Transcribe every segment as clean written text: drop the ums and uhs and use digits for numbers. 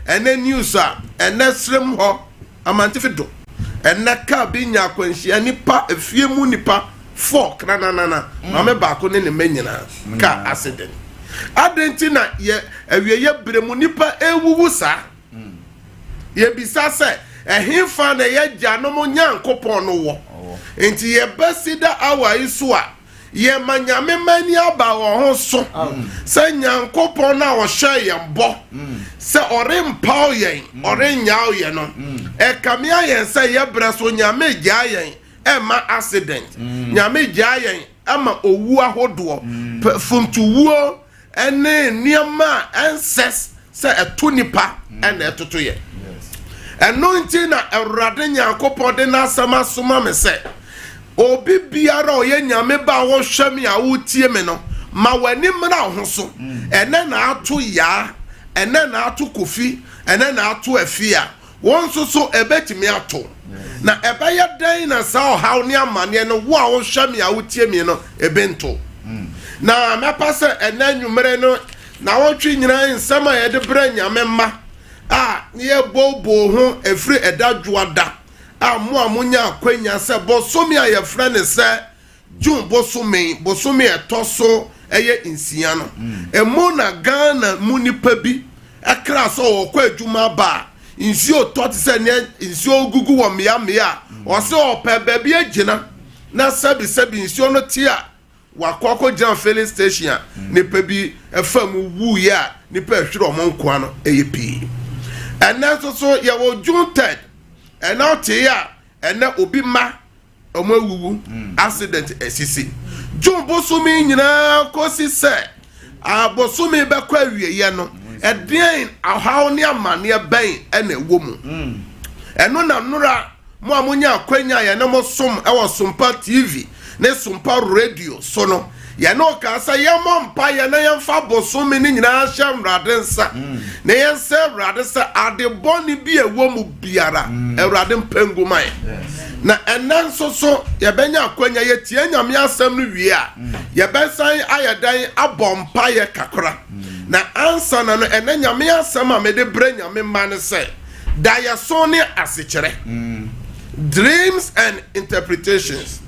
Ɛnɛ news a ɛnɛ serem hɔ amantefi do, ɛnɛ kaa bi nya akwanhyia, nipa efie mu nipa four krananana, maame baako ne ne mma nyinaa, car accident. Adɛn nti na yɛ awieyɛ bere mu nipa ewuwu saa? Yɛbisa sɛ ɛhefa na ɛyɛ gyanom Nyankopɔn no wɔ? Nti yɛbɛsi da awa yi so a, yɛma Nyame mani aba wɔn ho so sɛ Nyankopɔn no a ɔhyɛ yɛn bɔ sɛ ɔrempaw yɛn, ɔrennyaw yɛn no, ɛkame ayɛn sɛ yɛbrɛ so Nyame gyaa yɛn ɛma accident, Nyame gyaa yɛn ɛma owu ahodoɔ, funtuwuo ɛne nneɛma a ɛnsɛ sɛ ɛto nipa ɛna ɛtoto yɛ. Ɛno nti na Awurade Nyankopɔn de n'asɛm asoma me sɛ obi biara a ɔyɛ Nyame ba a wɔhwɛ me a wotie me no, ma w'ani mmra wo ho so. Ɛnɛ na ato Yaa, ɛnɛ na ato Kofi, ɛnɛ na ato Afi a wɔn nso so ɛbɛtumi ato. Na ɛbɛyɛ dɛn na saa ɔhaw ne amanneɛ no, wo a wohwɛ me a wotie me no, ebi nto? Na mɛpa sɛ ɛnɛ nnwumere no na wɔtwe nyinaa nsɛm a yɛde brɛ Nyame mma a yɛbɔbɔ ho ɛfiri ɛda Dwoada a mo a monya akwanya sɛ bɔsome a yɛfrɛ ne sɛ June bosome, bosome a ɛtɔ so ɛyɛ 6 no, ɛmu na Ghana mu nipa bi ɛkra sɛ ɔkɔ adwuma ba a, nsuo tɔ te sɛ nea nsuo gugu wɔ mmeammea a ɔsɛ ɔpɛ baabi agyina na sɛbisɛbi nsuo no te a, wakɔ akɔgyina filling station a nipa bi ɛfa mu wuiɛ a nipa ɛhwere ɔmo nkoa no ɛyɛ pii. Ɛnɛ nso so yɛwɔ June 3rd. Ɛnɛ ɔte a ɛnɛ obi ma ɔmo awuwu, accident esisi. June bosome nyinaa kɔsi sɛ abosome bɛkɔ awieɛ no, ɛdeɛn ɔhaw ne amanneɛ bɛn ɛna ɛwɔ mu? Ɛno na nnora mo a monya akwanya a yɛne mo som ɛwɔ Sompa TV ne Sompa Radio so no, yɛne ɔkaa sɛ yɛmmɔ mpa yɛ na yɛmfa bosome no nyinaa hyɛ Awurade nsa na yɛnsɛ Awurade sɛ ade bɔne bi a ɛwɔ mu biara, Awurade mpɛngu ma yɛn. Na ɛnɛ nso so yɛbɛnya akwanya yɛtie Nyame asɛm no wie a, yɛbɛsan ayɛ dan abɔ mpayɛ kakra. Na ansa na no, ɛnɛ Nyame asɛm a mede brɛ Nyame mma no sɛ daeɛso ne asekyerɛ, dreams and interpretations.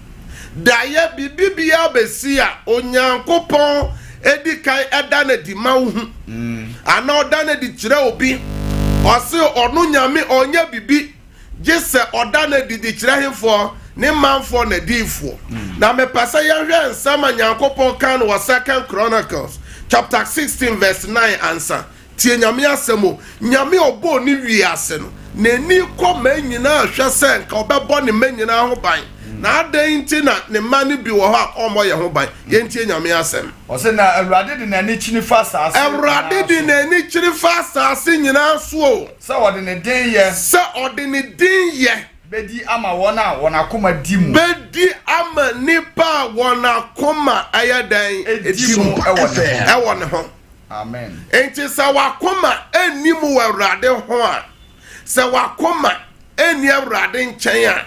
Daeɛ biribi biara bɛsi a Onyankopɔn edi kan ɛda no adi ma wo hu anaa ɔda no adi kyerɛ obi. Ɔse ɔno Nyame ɔnyɛ bibi gye sɛ ɔda no adi de kyerɛ hefoɔ? Ne manfoɔ na diifoɔ. Na mepɛ sɛ yɛhwɛ nsɛm a Nyankopɔn ka no wɔ Second Chronicles chapter 16 verse 9 ansa. Tie Nyame asɛm o. Nyame ɔbɔɔ ne wiase no, n'ani kɔ ma nyinaa hwɛ sɛ nka ɔbɛbɔ ne mma nyinaa ho ban. Na adɛn nti na ne mma no bi wɔ hɔ a ɔmmɔ yɛn ho ban? Yɛntie Nyame asɛm. Ɔsɛ na Awurade de n'ani kyini fa asase Awurade de nyinaa so n'ani kyerɛ fa asase nyinaa so o sɛ ɔde ne den yɛ sɛ ɔde ne din yɛ bɛdi ama wɔn a wɔn akoma di mu bɛdi ama nipa a wɔn akoma ɛyɛ dɛn? Edi mu ɛwɔ ne ho. Ɛwɔ ne ho. Amen. Nti sɛ wakoma ɛnni mu wɔ Awurade ho a, sɛ wakoma ɛnni Awurade nkyɛn a,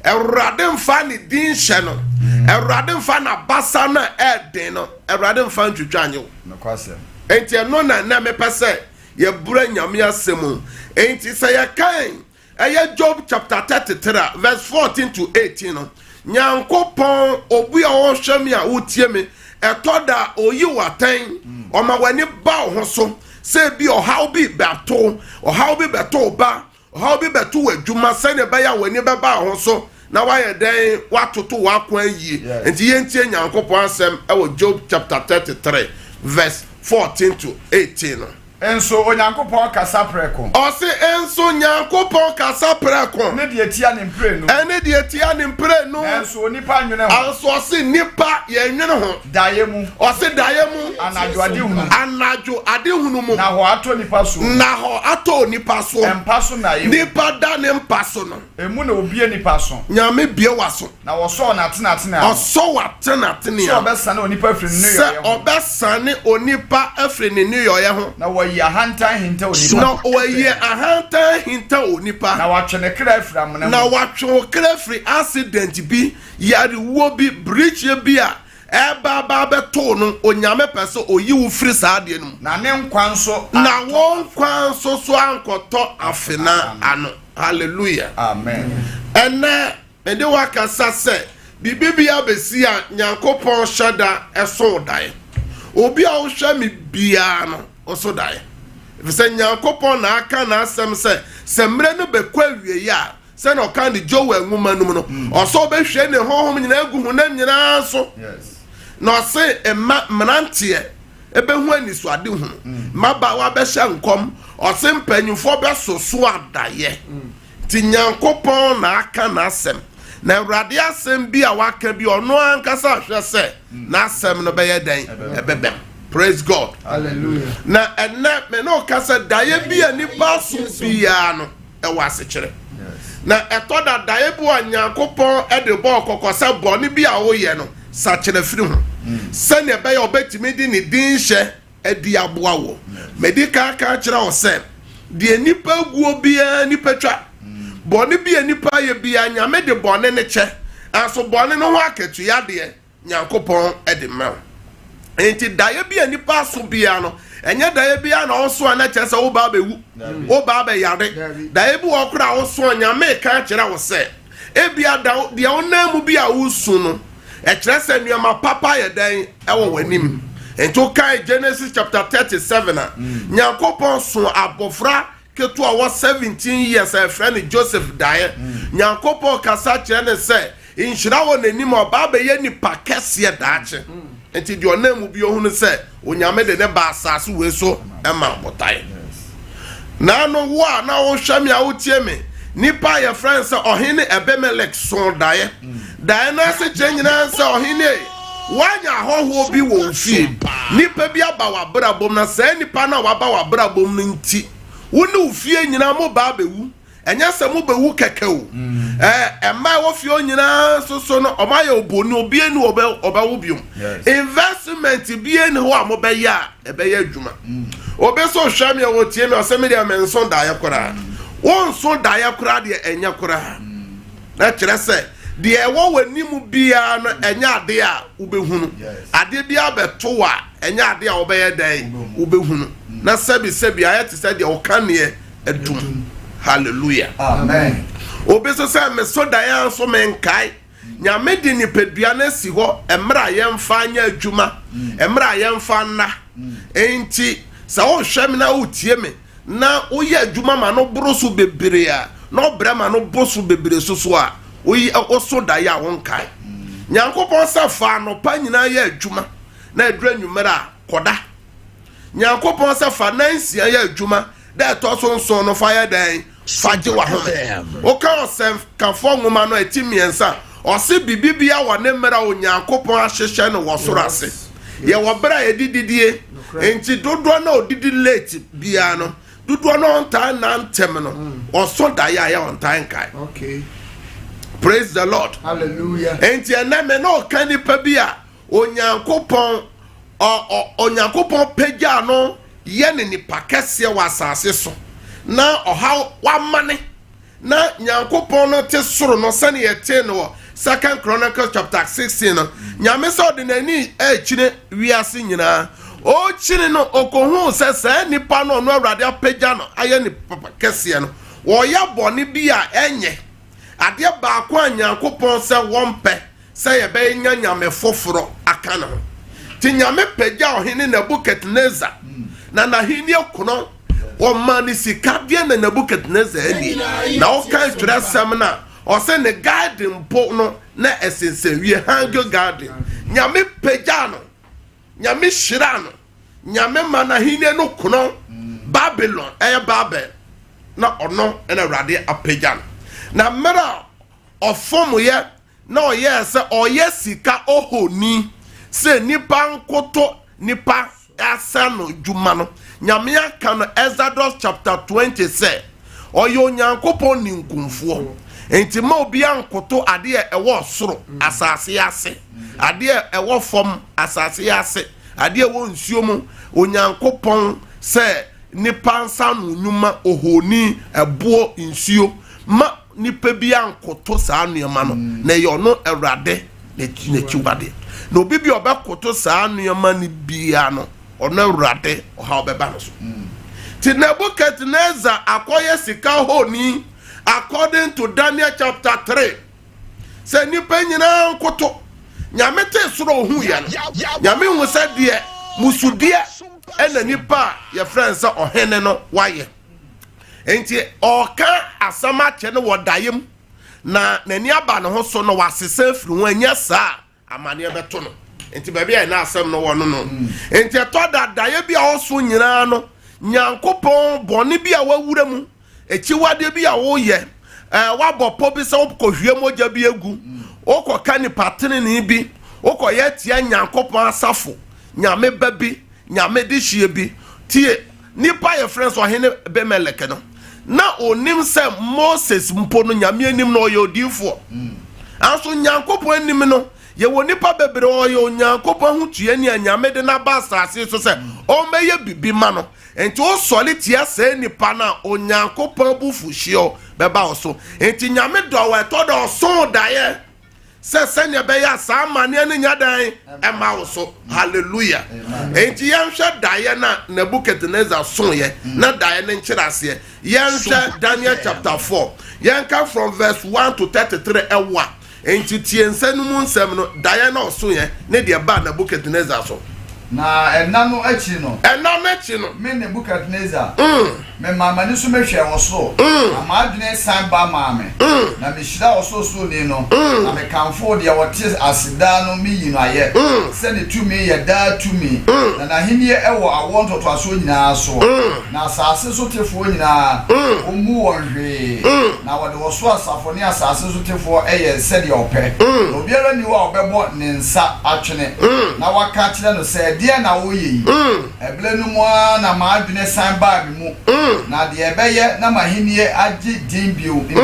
Awurade mfa ne din hyɛ no, Awurade mfa n'abasa no a ɛɛden no, Awurade mfa ntwitwa nye wo. Nokwasɛm. Nti ɛno na na mepɛ sɛ yɛbura Nyame asɛm mu. Nti sɛ yɛkan ɛyɛ Job chapter 33 a verse 14 to 18 no, Nyankopɔn obi a ɔhwɛ me a wotie me, ɛtɔ da a oyi w'atɛn, ɔma w'ani ba wo ho so sɛ bi ɔhaw bi bɛto, ɔhaw bi bɛto wo ba, ɔhaw bi bɛto w'adwuma, sɛnea ɛbɛyɛ a w'ani bɛba wo ho so na wayɛ dɛn? Watoto w'akwan yie. Nti yɛntie Nyankopɔn asɛm ɛwɔ Job chapter 33 verse 14 to 18 no. Nso Onyankopɔn kasa prɛko. Ɔse nso Nyankopɔn kasa prɛko. Ne deɛ tia ne mprenu. Ɛne deɛ tia ne mprenu. Nanso onipa nwene ho. Anso ɔse nipa yɛnwene ho. Daeɛ mu. Ɔse daeɛ mu. Anadwo adehunu. Anadwo adehunu mu. Na hɔ atɔ nipa so. Na hɔ atɔ nipa so. Mpa so na mu. Nipa da ne mpa so no. Emu na obie nipa so. Nyame bie w'aso. Na wɔsɔɔ n'atenatene ano. Ɔsɔ w'atenatene sɛ ano. Ɔbɛsane onipa firi ne sɛ nneyɔeɛ ho. Ɔbɛsane onipa afiri ne nneyɔeɛ ho. Na wɔyi ahantan hinta onipa. Na wɔyi ahantan hinta onipa. Na watwe ne kra afiri amena mu. Na watwe wo kra afiri accident bi, yarewuo bi, birikyie bi a. ɛreba aba abɛto no, Onyame pɛ sɛ oyi wo firi saa adeɛ no mu. Na ne nkwa nso. Na wo nkwa nso so ankɔtɔ afena ano. Hallelujah. Amen. Ɛnɛ mede wakasa sɛ biribi bi abɛsi a Nyankopɔn hyɛ da ɛso daeɛ. Obi a wohwɛ me biara no, ɔso daeɛ. Ɛfiri sɛ Nyankopɔn na aka n'asɛm sɛ sɛ mmerɛ no bɛkɔ awieeɛ a, sɛnea ɔka ne Joel nwoma no mu no, ɔsɛ ɔbɛhwie ne honhom nyinaa agu honam nyinaa so. Na ɔse mma mmeranteɛ ɛbɛhu anisoade hunu, mmabaawa bɛhyɛ nkɔm, ɔse mpanyinfoɔ bɛsoso adayɛ. Nti Nyankopɔn na aka n'asɛm. Na Awurade asɛm bi a waka bi, ɔno ankasa hwɛ sɛ n'asɛm no bɛyɛ dɛn? Ɛbɛbɛm. Praise God. Hallelujah. Na ɛnɛ me ne ɔka sɛ daeɛ bi a nipa so biara no ɛwɔ asekyerɛ. Na ɛtɔ da daeɛ bi a Nyankopɔn de bɔɔ kɔkɔ sɛ bɔne bi a woyɛ no, sakyerɛ firi ho. Sɛnea ɛbɛyɛ ɔbɛtumi de ne din hyɛ adi aboa wɔ. Medi kan ka kyerɛ wo sɛ deɛ nipa guo biara nipa twa. Bɔne bi a nipa yɛ biara Nyame de bɔne ne kyɛ. Nanso bɔne no ho akatua deɛ Nyankopɔn de ma wo. Enti daeɛ bi a nipa aso biara no, ɛnyɛ daeɛ biara na ɔso a na kyerɛ sɛ woba abɛwu, woba abɛyare. Daeɛ bi wɔ koraa a woso a Nyame ka kyerɛ wo sɛ ebia da deɛ wonam mu bi a wosu no, ɛkyerɛ sɛ nneɛma papa yɛ dɛn ɛwɔ w'anim. Nti wokae Genesis chapter 37 a, Nyankopɔn so abɔfra ketewa wɔ 17 years a ɛfrɛ no Joseph daeɛ. Nyankopɔn kasa kyerɛ ne sɛ nhyira wɔ n'anim a ɔbaa bɛyɛ nipa kɛseɛ daakye. Nti deɛ ɔnam mu bi ohunu sɛ Onyame de ne ba asase wei so ma botae. Naano wo a na wohwɛ me a wotie me, nipa a yɛfrɛ no sɛ ɔhene Abimelek so daeɛ. Daeɛ no ase kyerɛ nyinaa sɛ ɔhene woanya ahɔhoɔ bi wɔ wo fie. Nipa bi aba w'abrabɔ mu, na saa nipa no a waba w'abrabɔ mu no nti, wo ne wo fie nyinaa mo ba abɛwu. Ɛnyɛ sɛ mobɛwu kɛkɛ o. Ɛmma ɛwɔ fie hɔ nyinaa nso so no, ɔmo ayɛ oboni, obi ani ɔbɛwo biom. Investment bi ani hɔ a mobɛyɛ a ɛbɛyɛ adwuma. Obi so hwɛ me a wɔtie me, ɔsɛ me deɛ menso daeɛ koraa. Wonso daeɛ koraa deɛ ɛnyɛ koraa. Na kyerɛ sɛ deɛ ɛwɔ w'anim biara no ɛnyɛ adeɛ a wobɛhunu. Adeɛ biara bɛto wo a ɛnyɛ adeɛ a wobɛyɛ dɛn wobɛhunu. Na sɛbi sɛbi ayɛ te sɛ deɛ woka neɛ adum. Hallelujah. Amen. Obi nso sɛ meso daeɛ nso menkae. Nyame de nipadua no asi hɔ mmerɛ a yɛmfa nyɛ adwuma, mmerɛ a yɛmfa nna. Enti sɛ wohwɛ me na wotie me na woyɛ adwuma ma no boro so bebree a, na ɔbrɛ ma no bo so bebree so so a, woso daeɛ a wonkae. Nyankopɔn sɛ fa anɔpa nyinaa yɛ adwuma na aduru anwummerɛ a kɔda. Nyankopɔn sɛ fa nansia yɛ adwuma, da ɛtɔ so nson no fa yɛ dɛn? Fa gye w'ahome. Woka Ɔsɛnkafoɔ nwoma no ɛti 3, ɔse biribi bia wɔ ne mmerɛ a Onyankopɔn ahyehyɛ no wɔ soro ase. Yɛwɔ berɛ a yɛde didie, nti dodoɔ na ɔdidi late biara no, dodoɔ na ɔntaa nna ntɛm no, ɔso daeɛ a yɛ ɔntaa nkae. Praise the Lord. Hallelujah. Nti ɛnɛ me na ɔka nipa bi a Onyankopɔn Onyankopɔn pagyaa no yɛ ne nipa kɛseɛ wɔ asase so, na ɔhaw wamane na Nyankopɔn no te soro no sɛne yɛtee no wɔ Second Chronicles chapter 16 no, Nyame sɛ ɔde n'ani ɛrekyini wiase nyinaa. Ɔrekyini no ɔkɔhuu sɛ saa nipa no ɔno Awurade apagya no ayɛ nipa kɛseɛ no, wɔyɛ bɔne bi a ɛnyɛ adeɛ baako a Nyankopɔn sɛ wɔmpɛ sɛ yɛbɛnya nyame foforɔ aka ne ho. Nti Nyame pagya ɔhene Nebukadnezar na n'ahenni kono, ɔma ne sika deɛ na Nebukadnezar ani. Na ɔka twerɛsɛm no a, ɔsɛ ne garden mpo no na ɛsensɛn wie, hang garden. Nyame pagya no, Nyame hyira no, Nyame ma n'ahenni no kono Babylon, ɛyɛ Babel, na ɔno na Awurade apagya no. Na mmerɛ a ɔfomyɛ na ɔyɛɛ sɛ ɔyɛ sika ohoni sɛ nipa nkoto nipa asɛ no dwuma no, Nyame aka no Exodus chapter 20 sɛ ɔyɛ Onyankopɔn ninkunfoɔ. Enti ma obiara nkoto adeɛ ɛwɔ soro asase ase, adeɛ ɛwɔ fam asase ase, adeɛ ɛwɔ nsuo mu. Onyankopɔn sɛ nipa nsa no nnwuma, ohoni, ɛboɔ, nsuo, ma nipa bi ankoto saa nneɛma no, na ɛyɛ ɔno Awurade N'akyiwadeɛ. Na obi bi a ɔbɛkoto saa nneɛma no biara no, ɔno Awurade ɔhaw bɛba no so. Nti Nebuchadnezzar akɔyɛ sika honi according to Daniel chapter 3 sɛ nnipa nyinaa nkoto. Nyame tee soro ohu yɛ no, Nyame hu sɛ deɛ musudeɛ ɛna nipa a yɛfrɛ no sɛ ɔhene no wayɛ. Nti ɔka asɛm akyɛ no wɔ daeɛ mu na n'ani aba ne ho so na wasesa afiri ho, ɛnyɛ saa a amaneɛ bɛto no. Nti baabi a ɛna asɛm no wɔ no no. Nti ɛtɔ da daeɛ bi a ɔso nyinaa no, Nyankopɔn bɔne bi a wawura mu, akyiwadeɛ bi a woyɛ, wabɔ pɔ bi sɛ wokɔhwie mogya bi agu, wokɔka nipa tenenee bi, wokɔyɛ tia Nyankopɔn asafo, Nyame ba bi, Nyame dehyeɛ bi. Tie, nipa yɛfrɛ sɛ ɔhene Abimelek no, na onim sɛ Moses mpo no Nyame anim no ɔyɛ odiyifoɔ. Nanso Nyankopɔn anim no, yɛwɔ nipa bebree ɔyɛ Onyankopɔn ahotuani a Nyame de no aba asase so sɛ ɔmmɛyɛ bibi ma no. Enti wosɔre tia saa nipa no a, Onyankopɔn abufuhyeɛ bɛba wo so. Enti Nyame dɔ wo, ɛtɔ da ɔsoo daeɛ sɛ sɛnea ɛbɛyɛ a saa amanneɛ no nya dan ɛma wo so. Hallelujah. Enti yɛnhwɛ daeɛ no a Nebuchadnezzar soeɛ na daeɛ no nkyerɛ aseɛ. Yɛnhwɛ Daniel chapter 4. Yɛnka from verse 1 to 33 ɛwɔ a. Enti tie nsa no mu nsɛm no, daeɛ no a ɔsoeɛ ne deɛ ɛbaa Nebukadnesar so. Na nna no akyiri no. Nna no akyi no. Me Nebukadnesar, memaa m'ani so mehwɛɛ ɔsoro, na m'adwene san ba maa me, na mehyiraa Ɔsorosoroni no, na mekamfoo deɛ ɔte ase daa no meyii no ayɛ, sɛ ne tumi yɛ daa tumi, na n'ahennie wɔ awoɔ ntoatoasoɔ nyinaa soɔ. Na asase sotefoɔ nyinaa, ɔmmu wɔn hwee, na ɔde ɔsoro asafo ne asase sotefoɔ yɛ sɛdeɛ ɔpɛ. Na obiara nni hɔ a ɔbɛbɔ ne nsa atwene na waka akyerɛ no sɛ, Ɛdeɛn na woreyɛ yi? Ɛberɛ no mu ara na m'adwene san baa me mu, na deɛ ɛbɛyɛ na m'ahennie agye din bio nti,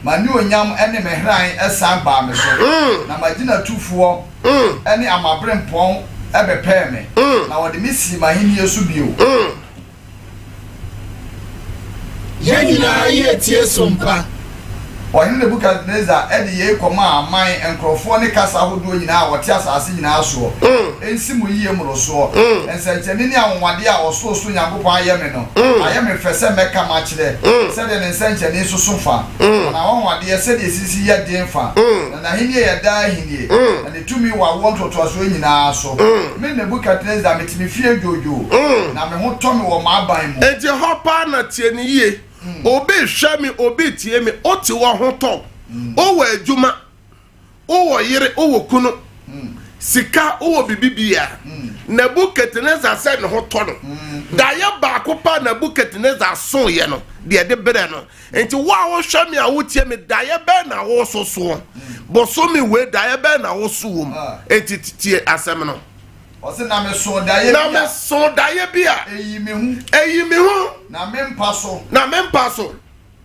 m'anuonyam ne me hran san baa me so, na m'agyinatufoɔ ne amaberempɔn bɛpɛɛ me, na wɔde me sii m'ahennie so bio. Yɛn nyinaa yɛretie som pa. Ɔhene Nebukadnesar de yei kɔmaa aman, nkurɔfoɔ ne kasa ahodoɔ nyinaa a wɔte asase nyinaa soɔ, Ɛnsi mo yie mmorosoɔ. Nsɛnkyerɛnne ne anwanwadeɛ a Ɔsorosoro Nyankopɔn ayɛ me no, ayɛ me fɛ sɛ mɛka makyerɛ, sɛdeɛ ne nsɛnkyerɛnne soso fa, na n'anwanwadeɛ sɛdeɛ ɛsisi yɛ den fa. Na n'ahennie yɛ daa ahennie, na ne tumi wɔ awoɔ ntoatoasoɔ nyinaa so. Me Nebukadnesar, mete me fie dwoodwoo, na me ho tɔ me wɔ m'aban mu. Enti ɛhɔ paa na tie no yie. Obi rehwɛ me, obi retie me, wote hɔ ho tɔ wo. Wowɔ adwuma, wowɔ yere, wowɔ kunu, sika, wowɔ biribi biara. Nebukadnesar sɛ ne ho tɔ no. Daeɛ baako paa Nebukadnesar soeɛ no, deɛ ɛde brɛ no. Nti wo a wohwɛ me a wotie me, daeɛ bɛn na wososoɔ? Bosome wei, daeɛ bɛn na woso wɔ mu? Nti tie asɛm no. Ɔse, na mesoo daeɛ bi a. Na mesoo daeɛ bi a. Ɛyii me hu. Ɛyii me hu. Na me mpa so. Na me mpa so.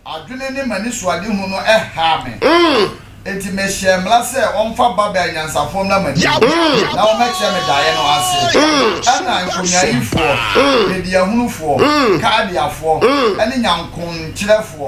Adwene ne m'anisoadehunu no haa me. Enti mehyɛɛ mmara sɛ wɔmfa Babel anyansafoɔ mmra m'anim, na wɔmmɛkyerɛ me daeɛ no ase. Ɛnna nkonyaayifoɔ, nneduahunufoɔ, Kaldeafoɔ, ne nyankontwerɛfoɔ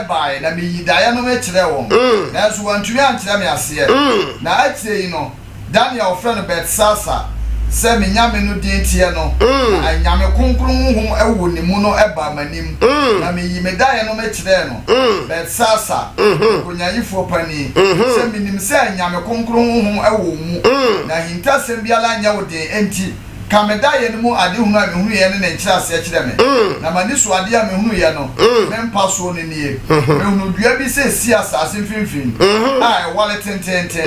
baeɛ, na meyii daeɛ no mekyerɛɛ wɔn, nanso wɔantumi ankyerɛ me aseɛ. Na akyire yi no, Daniel a wɔfrɛ no Beltesasar, sɛ me nyame no din teɛ no, na anyame kronkron honhom wɔ ne mu no baa m'anim, na meyii me daeɛ no mekyerɛɛ no, Beltesasar, nkonyayifoɔ panin, sɛ menim sɛ anyame kronkron honhom wɔ wo mu, na ahintasɛm biara nyɛ wo den, enti ka me daeɛ no mu adehunu a mehunuiɛ ne ne nkyerɛaseɛ kyerɛ me. Na m'anisoadeɛ a mehunuiɛ no, me mpa soɔ no nie, Mehunuu dua bi sɛ ɛsi asase mfimfini a ɛware tenteenten.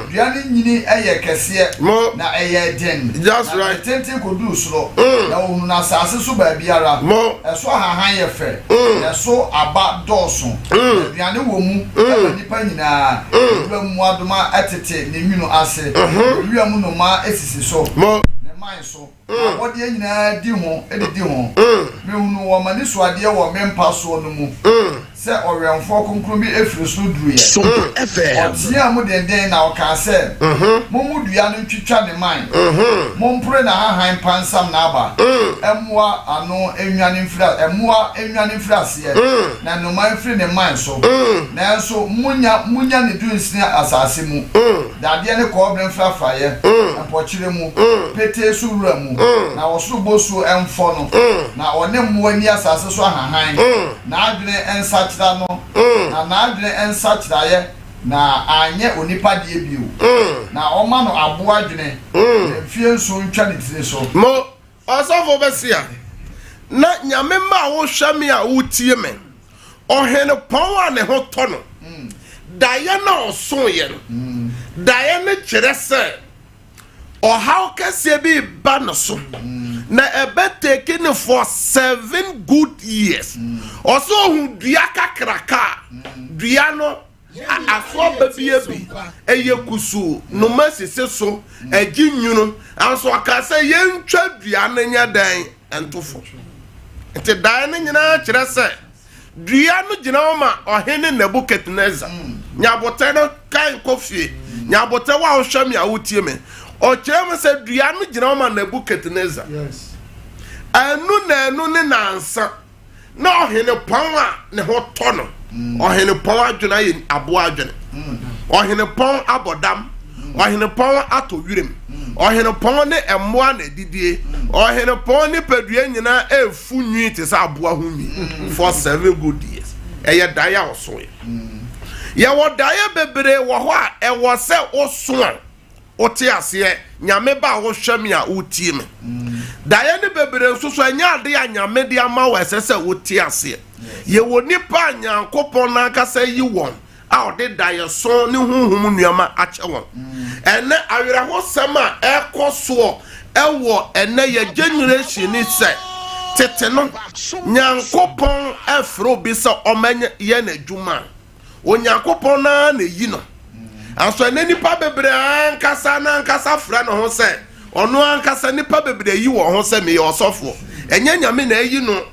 Dua no nyini yɛɛ kɛseɛ, na ɛyɛɛ den, na ne tenten kɔduruu soro, na wɔhunuu no asase so baabiara. Ɛso ahahan yɛ fɛ, na ɛso aba dɔɔso, na aduane wɔ mu ma nnipa nyinaa. Wuram mmoadoma tete ne nwunu ase, na wira mu nnomaa sisi so, ne mman so, na abɔdeɛ nyinaa di ho didi ho. Mehunuu wɔn anisoadeɛ wɔ me mpa soɔ no mu. Sɛ ɔwɛmfoɔ kronkron bi firi soro duruiɛ. Ɔteaa mu denden na ɔkaa sɛ, Mommu dua no ntwitwa ne mman, mompore n'ahahan mpansam n'aba, mmoa ano nnwane mfiri mmoa nnwane mfiri aseɛ, na nnomaa mfiri ne mman so. Nanso monnya monnya ne dunsini asase mu, dadeɛ ne kɔbere mfrafraeɛ, mpɔkyerɛ mu, petee so wura mu, na ɔsoro bosuo mfɔ no, na ɔne mmoa nni asase so ahahan. N'adwene nsakyera no, na n'adwene nsakyeraeɛ na anyɛ onipa deɛ bio, na ɔma no aboa adwene, na mfeɛ nson ntwa ne tiri so. Mo, ɔsɔfo bɛsia, na Nyame mma a wohwɛ me a wotie me, ɔhenepɔn a ne ho tɔ no, daeɛ no a ɔsoeɛ no, daeɛ no kyerɛ sɛ, ɔhaw kɛseɛ bi reba ne so na ɛbɛtake no for seven good years. Ɔsɛ ohun dua kakraka a dua no aso aba bi abi, ɛyɛ kusuu, noma sisi so, ɛgye nwunu. Nanso ɔka sɛ yɛntwa dua no nyɛ dɛn nto fam. Nti daeɛ no nyinaa kyerɛ sɛ Dua no gyina hɔ ma Ɔhene Nebukadnesar. Nya abotɛ no kan kɔ fie. Nya abotɛ wo a wohwɛ me a wotie me. Ɔkyerɛ mu sɛ dua no gyina hɔ ma Nebukadnesar. Ɛnu na ɛnu ne nansa na ɔhene pɔn a ne ho tɔ no. Ɔhene pɔn adwene ayɛ aboa adwene. Ɔhene pɔn abɔ dam. Ɔhenepɔn atɔ wiram. Ɔhenepɔn ne mmoa na adidie. Ɔhenepɔn nipadua nyinaa refu nwi te sɛ aboa ho nwi for seven good years. Ɛyɛ daeɛ a ɔsoeɛ. Yɛwɔ daeɛ bebree wɔ hɔ a ɛwɔ sɛ woso a wote aseɛ. Nyame ba a wohwɛ me a wotie me. Daeɛ no bebree nso so ɛnyɛ adeɛ a Nyame de ama wo ɛsɛ sɛ wote aseɛ. Yɛwɔ nipa a Nyankopɔn n'ankasa yi wɔn a ɔde daeɛso ne honhom nneɛma akyɛ wɔn. Ɛnɛ awerɛhosɛm a ɛrekɔ soɔ ɛwɔ ɛnɛ yɛ generation ni sɛ tete no Nyankopɔn ɛfrɛ obi sɛ ɔmɛyɛ n'adwuma a Onyankopɔn naa na eyi no. Nanso ɛnɛ nipa bebree ankasa n'ankasa frɛ ne ho sɛ ɔno ankasa nipa bebree yi wɔn ho sɛ meyɛ ɔsɔfoɔ. Ɛnyɛ Nyame na ayi no.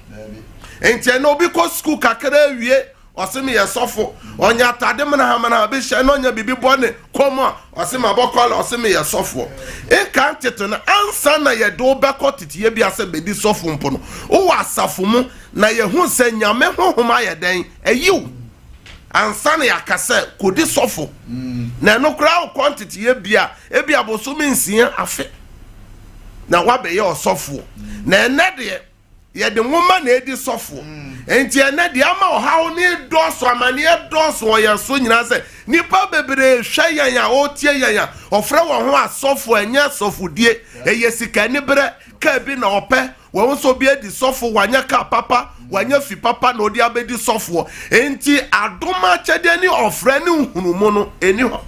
Nti ɛnɛ obi kɔ sukuu kakra awie Ɔse meyɛ sɔfo. Ɔnya atade manahamanaha bi hyɛ na ɔnya biribi bɔ ne kɔn mu a, ɔse mabɔ kɔla, ɔse meyɛ sɔfoɔ. Nkan tete no, ansa na yɛde wo bɛkɔ teteyɛ bi ase bɛdi sɔfo mpo no, wowɔ asafo mu na yɛhu sɛ Nyame honhom ayɛ dɛn? Ayi wo. Ansa na yɛaka sɛ kɔdi sɔfo. Na ɛno koraa wokɔ nteteyɛ bi a, ebia bosome nsia, afe, na woabɛyɛ ɔsɔfoɔ. Na ɛnnɛ deɛ, Yɛde nwoma na edi sɔfoɔ. Enti ɛnɛ deɛ ama ɔhaw ne dɔɔso, amaneɛ dɔɔso wɔ yɛn so nyinaa sɛ nnipa bebree hwɛ yɛn a ɔretie yɛn a ɔfrɛ wɔn ho asɔfoɔ, ɛnyɛ sɔfodie, ɛyɛ sika aniberɛ, kaa bi na ɔpɛ, wɔn nso obi adi sɔfo, wanyɛ kaa papa, wanyɛ fi papa na ɔde abɛdi sɔfoɔ. Enti adom akyɛdeɛ ne ɔfrɛ ne nhunumu no ɛni hɔ.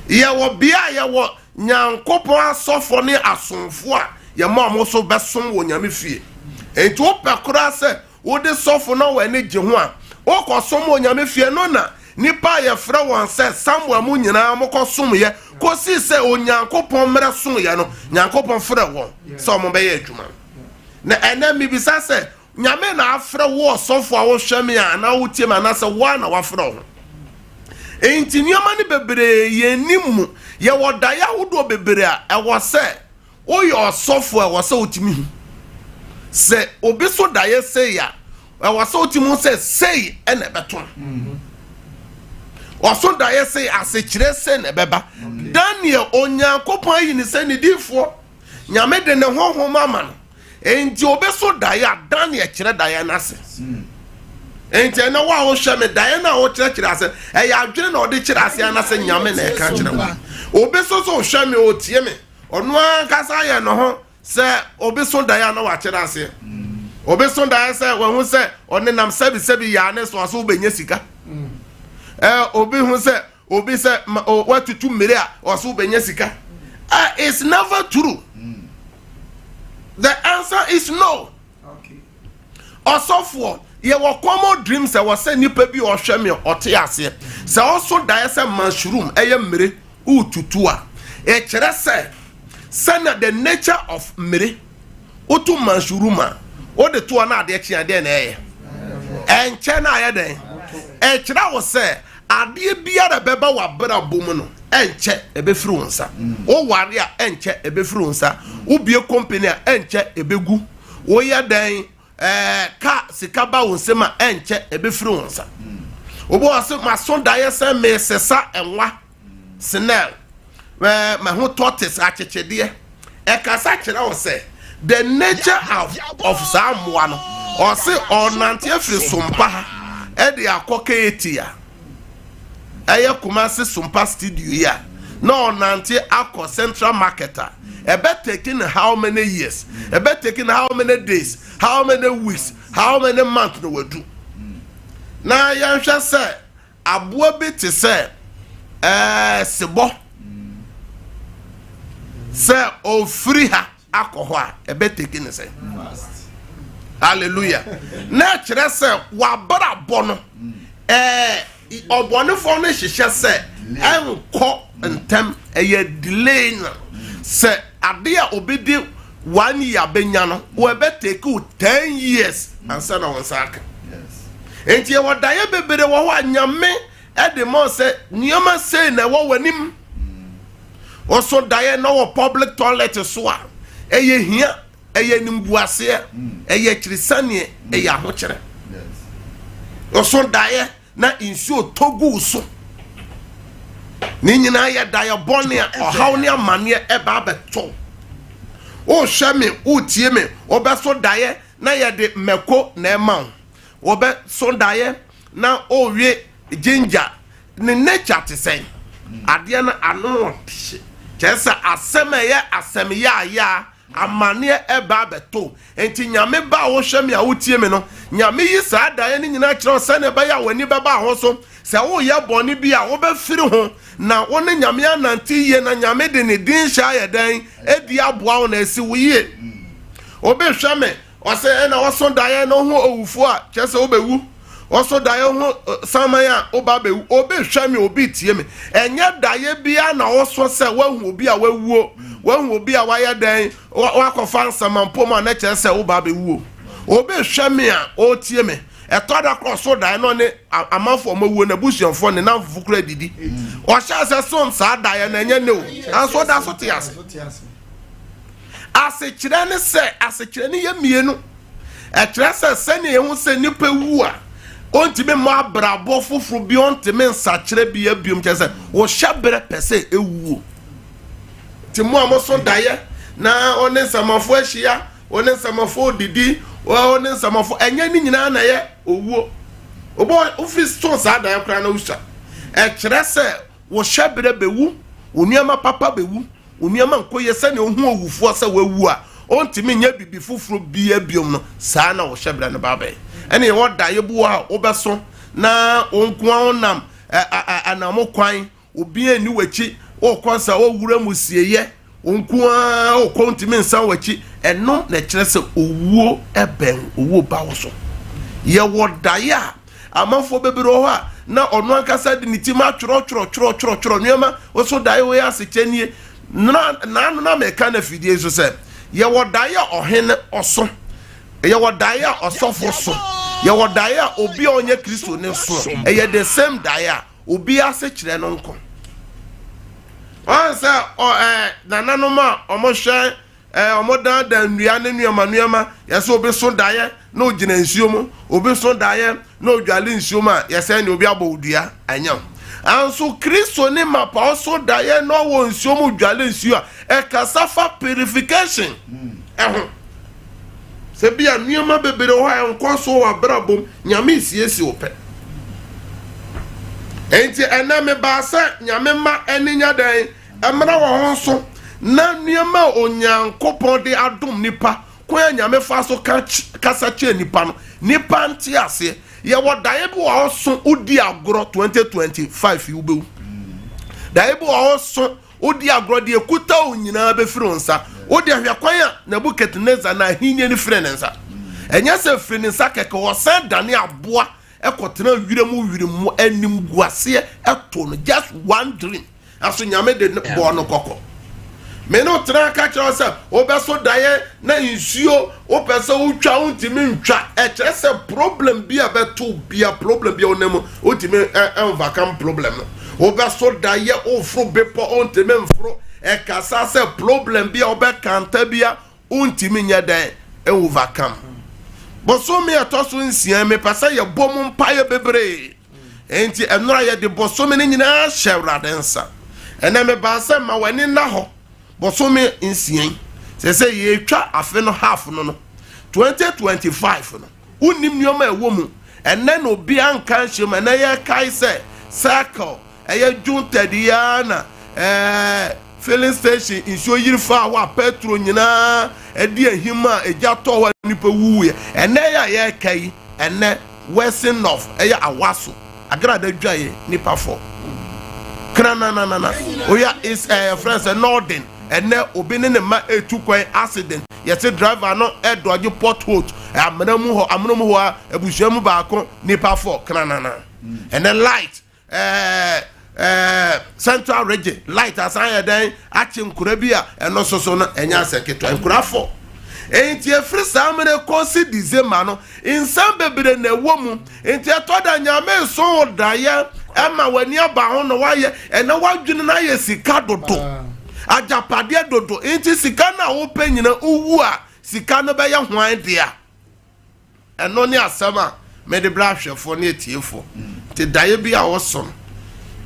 Yɛwɔ bea a yɛwɔ Nyankopɔn asɔfoɔ ne asomfoɔ a yɛma wɔn so bɛsom wɔ Nyame fie. Enti wopɛ koraa sɛ wode sɔfo na w'ani gye ho a, wokɔsom wɔ Nyame fie. Ɛno na nnipa a yɛfrɛ wɔn sɛ Samuel mu nyinaa wɔkɔsomyɛ kɔsii sɛ Onyankopɔn mmerɛ soeɛ no, Nyankopɔn frɛɛ wɔn sɛ wɔbɛyɛ adwuma no. Na ɛnnɛ mebisa sɛ, Nyame na afrɛ wo ɔsɔfo a wohwɛ me a anaa wotie me anaasɛ wo ara na wafrɛ wo ho? Enti nneɛma no bebree yɛnnim mu. Yɛwɔ daeɛ ahodoɔ bebree a ɛwɔ sɛ woyɛ ɔsɔfo a ɛwɔ sɛ wotumi hu. Sɛ obi so daeɛ sei a, ɛwɔ sɛ wotumi hu sɛ sei na ɛbɛto no. Ɔso daeɛ sei, asekyerɛ sei na ɛbɛba. Daniel, Onyankopɔn ayi ne sɛ ne difoɔ. Nyame de ne honhom ama no. Enti obeso daeɛ a Daniel kyerɛ daeɛ no ase. Enti ɛnɛ wo a wohwɛ me daeɛ no a wokyerɛkyerɛ ase ɛyɛ adwene na ɔde kyerɛ ase anaasɛ Nyame na ɛka kyerɛ wo. Obi so so hwɛ me otie me ɔno ankasa ayɛ ne ho sɛ obi so daeɛ a na wakyerɛ aseɛ. Obi so daeɛ sɛ wahu sɛ ɔnenam sɛbisɛbi yaa ne so aso wobɛnya sika. Ɛ obi hu sɛ Obi sɛ ma o watutu mmiri a ɔso wobɛnya sika. Ah, it's never true. The answer is no. Ɔsɔfoɔ, yɛwɔ common dreams ɛwɔ sɛ nipa bi ɔhwɛ me ɔte aseɛ. Sɛ ɔso daeɛ sɛ mushroom ɛyɛ mmiri wotutu a, ɛkyerɛ sɛ sɛnea the nature of mmiri woto mushroom a wode toɔ na adeɛ kye adeɛ na ɛyɛ. Ɛnkyɛ na ayɛ dɛn? Ɛkyerɛ wo sɛ adeɛ biara ɛbɛba w'abrabɔ mu no, ɛnkyɛ ɛbɛfiri wo nsa. Woware a, ɛnkyɛ ɛbɛfiri wo nsa. Wobie company a, ɛnkyɛ ɛbɛgu. Woyɛ dɛn ɛɛ ka sika ba wo nsam a, ɛnkyɛ ɛbɛfiri wo nsa. Obi wɔ sɛ maso daeɛ sɛ mesesa nwa snell ɛɛ maho tortoise akyekyedeɛ. Ɛkasa kyerɛ wo sɛ the nature of saa mmoa no, ɔse ɔnante afiri Sompa ha ɛde akɔ KT a ɛyɛ Kumasi Sompa studio yi a, na ɔnante akɔ Central Market a, ɛbɛ taking how many years, ɛbɛ taking how many days, how many weeks, how many months na wadu. Na yɛnhwɛ sɛ aboa bi te sɛ sebɔ sɛ ofiri ha akɔ hɔ a, ɛbɛ take ne sɛ. Hallelujah. Na ɛkyerɛ sɛ wabrabɔ no ɔbɔnefoɔ no hyehyɛ sɛ ɛnkɔ ntɛm, ɛyɛ delay. Na sɛ ade a obi di one year abɛnya no, wɔbɛ take wo 10 years ansa na wɔn nsa aka. Nti yɛwɔ daeɛ bebree wɔ hɔ a Nyame ɛde ma sɛ nneɛma sei na ɛwɔ w'anim. Wɔso daeɛ na wɔ public toilet so a, ɛyɛ hia, ɛyɛ nimguaseɛ, ɛyɛ akyirisaneɛ, ɛyɛ ahokyerɛ. Wɔso daeɛ na nsuo tɔ gu so, ne nyinaa yɛ daeɛ bɔne a ɔhaw ne amanneɛ ɛba abɛtɔ. Wohwɛ me, wotie me, wɔbɛso daeɛ na yɛde mɛko na ɛma wo. Wɔbɛso daeɛ na ɔrewe ginger, ne nature te sɛn? Adeɛ no ano ɔhye, kyerɛ sɛ asɛm a ɛyɛ asɛm yaayaa, amanneɛ ɛba abɛto. Nti Nyame ba a wohwɛ me a wotie me no, Nyame yi saa daeɛ no nyinaa kyerɛ wo sɛnea ɛbɛyɛ a w'ani bɛba ho so sɛ woyɛ bɔne bi a, wobɛfiri ho na wo ne Nyame anante yie, na Nyame de ne din hyɛ ayɛ dɛn adi aboa wo na asi wo yie. Wobɛhwɛ me, ɔsɛ ɛna wɔso daeɛ no ho owufoɔ a, kyerɛ sɛ wobɛwu. Wɔso daeɛ ho saman a, woba bɛwu. Obi hwɛ me, obi tie me, ɛnyɛ daeɛ biara na wɔso sɛ woahu obi a wawuo, woahu obi a wayɛ dɛn, wakɔfa nsamanpɔ mu a, na kyerɛ sɛ woba bɛwuo. Obi hwɛ me a ɔretie me, ɛtɔ da korɔ so daeɛ no ne amanfoɔ ɔmo awuo na abusuafoɔ ne namfofo kora didi. Ɔhyɛ sɛ so saa daeɛ no ɛnyɛ ne o, nanso ɔda so te ase. Asekyerɛ ne sɛ, asekyerɛ ne yɛ mmienu. Ɛkyerɛ sɛ sɛnea yɛhu sɛ nipa wu a, ɔntumi mmɔ abrabɔ foforɔ bi, ɔntumi nsakyerɛ bi abiom, kyerɛ sɛ wɔhyɛ berɛ pɛ sɛ ɛwuo. Nti mo a moso daeɛ na ɔne nsamanfoɔ ahyia, ɔne nsamanfoɔ didi, ɔne nsamanfoɔ, ɛnyɛ ne nyinaa na ɛyɛ owuo. Wobɔ wofiri so saa daeɛ koraa na wosua, ɛkyerɛ sɛ wɔhyɛ berɛ bɛwu, wo nneɛma papa bɛwu, wo nneɛma nkɔ yie. Sɛnea ohu owufoɔ sɛ wawu a ɔntumi nyɛ biribi foforɔ bia biom no, saa na wɔhyɛ berɛ no ba bɛyɛ. Ɛne yɛwɔ daeɛ bi wɔ a wobɛso na wo nko a wonam anamo kwan, obi ani w'akyi, wokɔ sɛ wowura mu sieyɛ, wo nko ara wokɔ, ntumi nsan w'akyi. Ɛno na ɛkyerɛ sɛ owuo ɛbɛn, owuo ba wo so. Yɛwɔ daeɛ a amanfoɔ bebree wɔ hɔ a na ɔno ankasa de ne ti ma atwerɛtwerɛ twerɛtwerɛ nneɛma. Wɔso daeɛ wɔ yɛ asekyɛ nie na naano na mɛka na fidie nso sɛ yɛwɔ daeɛ a ɔhene ɔso, yɛwɔ daeɛ a ɔsɔfo so, yɛwɔ daeɛ a obi a ɔnyɛ Kristo ne so. Ɛyɛ the same daeɛ a obi ase kyerɛ no nko. Wɔn sɛ ɔ ɛɛ nananom a wɔhwɛ wɔn dandan nnua ne nneɛma nneɛma, yɛsɛ obi so daeɛ na ogyina nsuo mu, obi so daeɛ na odwale nsuo mu a, yɛsɛ ne obi abɔ odua anya ho. Anso Kristo ne mapa ɔso daeɛ na ɔwɔ nsuo mu dwale nsuo a, ɛkasa fa purification ɛho sɛ bi a nneɛma bebree wɔ hɔ a ɛnkɔ so wɔ abrabɔ mu, Nyame siesie wo pɛ. Enti ɛnɛ mebaa sɛ Nyame ma ɛne nya dɛn mmra wɔ ho nso na nneɛma a Onyankopɔn de adom nipa, kwan a Nyame fa so ka kasa kyerɛ nipa no, nipa nte aseɛ. Yɛwɔ daeɛ bi wɔ hɔ so wodi agorɔ, 2025 yi wobɛwu. Daeɛ bi wɔ hɔ so wodi agorɔ, deɛ kuta wo nyinaa bɛfiri wo nsa. Wode ahwɛ kwan a Nebukadnezar na ahenni no firi ne nsa. Ɛnyɛ sɛ firi ne nsa kɛkɛ, ɔsan dane aboa ɛkɔtena werɛ mu werɛ mu, anim guaseɛ ɛto no. Just one dream, aso Nyame de bɔɔ no kɔkɔ. Me ne wo tena ka kyerɛ wo sɛ wobɛso daeɛ na nsuo wopɛ sɛ wotwa wontumi ntwa. Ɛkyerɛ sɛ problem bi a bɛto bia problem bi a wonam mu wontumi overcome problem no. Wobɛso daeɛ woforo bepɔ wontumi mforo. Ɛkasa sɛ problem bi a wobɛkanta bi a wontumi nyɛ dɛn overcome. Bosome ɛtɔ so nsia mepɛ sɛ yɛbɔ mu mpaeɛ bebree. Enti ɛnora yɛde bosome no nyinaa hyɛ Awurade nsa. Ɛnɛ mebaa sɛ ma w'ani nna hɔ bosome nsia yi. Sɛ sɛ yɛretwa afe no half no no, 2025 no, wonnim nneɛma a ɛwɔ mu. Ɛnɛ na obiara nka nhyɛ mu. Ɛnɛ yɛkae sɛ circle ɛyɛ June 3 yi ara na ɛɛ filling station nsuo yiri faa hɔ a petrol nyinaa ɛde ahim a egya tɔ hɔ a nnipa wuwuiɛ. Ɛnɛ yɛ a yɛreka yi, ɛnɛ Western North ɛyɛ Awaso Agrada dwaye nipa fɔ krananana oya is ɛyɛ frɛ sɛ Northern ɛnɛ obi ne ne mma etu kwan accident yɛse driver no ɛdɔgye pothole amena mu hɔ amena mu hɔ a abusua mu baako nipa fɔ kranana ɛnɛ light ɛɛ ɛɛ Central Region light asan yɛ dɛn akye nkura bi a ɛno nso so no ɛnyɛ asɛ ketewa nkura fɔ nti efiri saa mmerɛ kɔsi December no nsɛm bebree na ɛwɔ mu nti ɛtɔ da nyame nso daeɛ ɛma w'ani aba ho na wayɛ ɛna wadwene no ayɛ sika dodo agyapadeɛ dodo nti sika no a wopɛ nyina wowu a sika no bɛyɛ hwan dea. Ɛno ne asɛm a mede brɛ ahwɛfoɔ ne atiefoɔ. Nti daeɛ bi a woso no,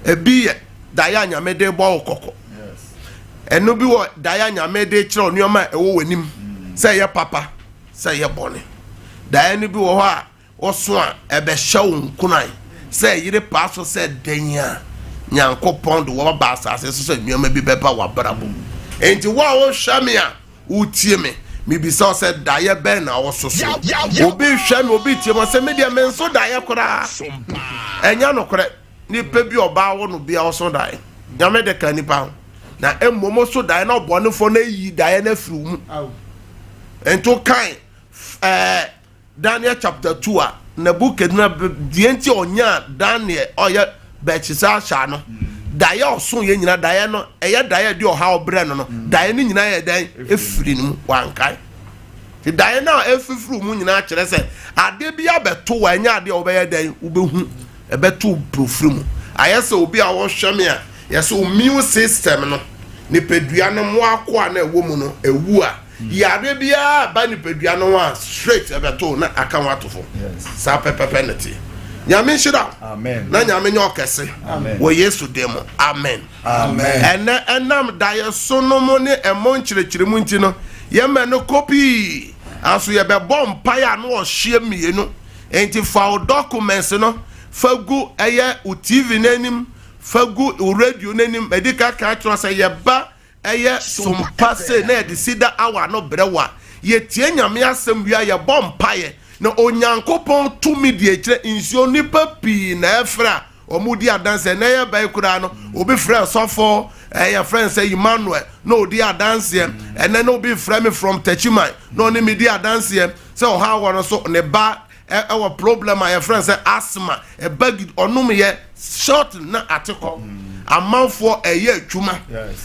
ebi yɛ daeɛ a Nyame de bɔ wo kɔkɔ. Ɛno bi wɔ daeɛ a Nyame de kyerɛ wo nneɛma a ɛwɔ w'anim, sɛ ɛyɛ papa, sɛ ɛyɛ bɔne. Daeɛ no bi wɔ hɔ a woso a ɛbɛhyɛ wo nkuran sɛ yere paa so sɛ dɛn a Nyankopɔn de wo aba asase so sɛ nneɛma bi bɛba w'abrabɔ mu. Enti wo a wohwɛ me a wotie me, mebisa wo sɛ daeɛ bɛn na wososo? Obi hwɛ me, obi tie me, ɔsɛ me deɛ menso daeɛ koraa. Ɛnyɛ nokorɛ, nipa bi ɔbaa wo no bia ɔso daeɛ. Nyame de ka nipa ho. Na mmom so daeɛ na ɔbɔnefoɔ no ayi daeɛ no afiri wo mu. Nti kan ɛɛ Daniel chapter 2 a Nebuchadnezzar deɛ nti ɔnyaa Daniel ɔyɛ Belteshazzar no daeɛ ɔso yɛ nyina daeɛ no ɛyɛ daeɛ de ɔhaw brɛ no no daeɛ no nyinaa yɛ dɛn efiri no mu wankae te daeɛ no a efifiri mu nyinaa kyerɛ sɛ adeɛ bi abɛto wa ɛnyɛ adeɛ a wɔbɛyɛ dɛn wobɛhu ɛbɛto profiri mu ayɛ sɛ obi a wɔhwɛ me a yɛsɛ immune system no nipadua no mmoakoa na ɛwɔ mu no ewu a Yare biara ba nipadua no ho a straight ɛbɛto na aka ho ato fam. Saa pɛpɛpɛ na ɛteɛ. Nyame nhyira wo. Na Nyame nyɛ ɔkɛse. Wɔ Yesu din mu. Amen. Ɛnɛ ɛnam daeɛso no mu ne ɛmo nkyerɛkyerɛmu nti no, yɛmɛ no kɔ pii. Nanso yɛbɛbɔ mpaeɛ a na ɔhyeɛ mmienu. Enti fa wo documents no fa gu ɛyɛ wo TV no anim, fa gu wo radio no anim. Madi ka ka kyerɛ sɛ yɛba Ɛyɛ som pa sei na yɛde sida awa no brɛ wo a, yɛtie Nyame asɛm wie a yɛbɔ mpaeɛ na Onyankopɔn tumi di akyire. Nsuo nnipa pii na ɛfrɛ a wɔn di adanseɛ. Ɛnɛ yɛ bɛyi koraa no obi frɛ sɔfo ɛyɛ frɛ no sɛ Emmanuel na ɔdi adanseɛ. Ɛnɛ na obi frɛ me from Techiman na ɔne me di adanseɛ sɛ ɔhaw wɔ no so ne ba ɛwɔ problem a yɛfrɛ no sɛ asthma ɛba gidi ɔnom yɛ short na ate kɔ amanfoɔ ɛyɛ adwuma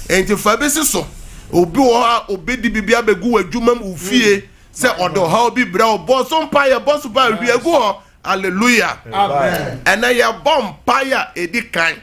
nti fa bi si so obi wɔ hɔ a obi di biribi abɛgu wɔ adwuma mu fie mm. sɛ ɔde ɔhaw bi brɛ wo bɔ so mpa yɛ bɔ so pa hwie gu hɔ hallelujah ɛnɛ yɛbɔ mpaeɛ a ɛdi kan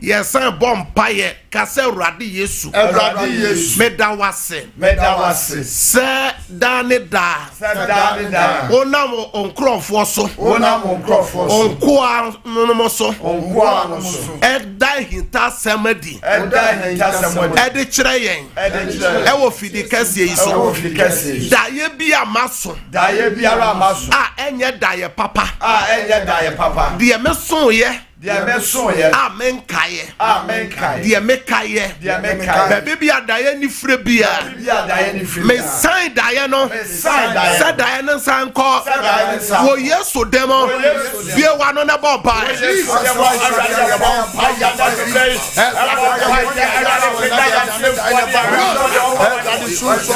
Yɛsan bɔ mpaeɛ ka sɛ Awurade Yesu. Awurade Yesu. Meda wo ase. Meda wo ase. Sɛ daa ne daa. Sɛ daa ne daa. Wonam wo nkurɔfoɔ so. Wonam wo nkurɔfoɔ so. Nkoa no so. Nkoa no so. Ɛda ahintasɛm adi. Ɛda ahintasɛm adi. Ɛde kyerɛ yɛn. Ɛde kyerɛ yɛn. Ɛwɔ fidi kɛseɛ yi so. Ɛwɔ fidi kɛseɛ yi so. Daeɛ bi a maso. Daeɛ biara a maso. A ɛnyɛ daeɛ papa. A ɛnyɛ daeɛ papa. Deɛ mesoeɛ. Deɛ mesoeɛ. A menkaeɛ. A menkaeɛ. Deɛ mekaeɛ. Deɛ mekaeɛ. Baabi bi a daeɛ ni fire biara. Baabi bi a daeɛ ni fire biara. Mesan daeɛ no. Mesan daeɛ. Sɛ daeɛ no nsan nkɔ. Sɛ daeɛ no nsan. Wɔ Yesu din mu. Wɔ Yesu din mu. Bue w'ano na bɔ mpaeɛ. Wɔ Yesu din mu. Awurade yɛbɔ mpaeɛ anadwo yi. Ɛbɔ mpaeɛ Awurade pagya yɛn asomfoɔ ne yɛn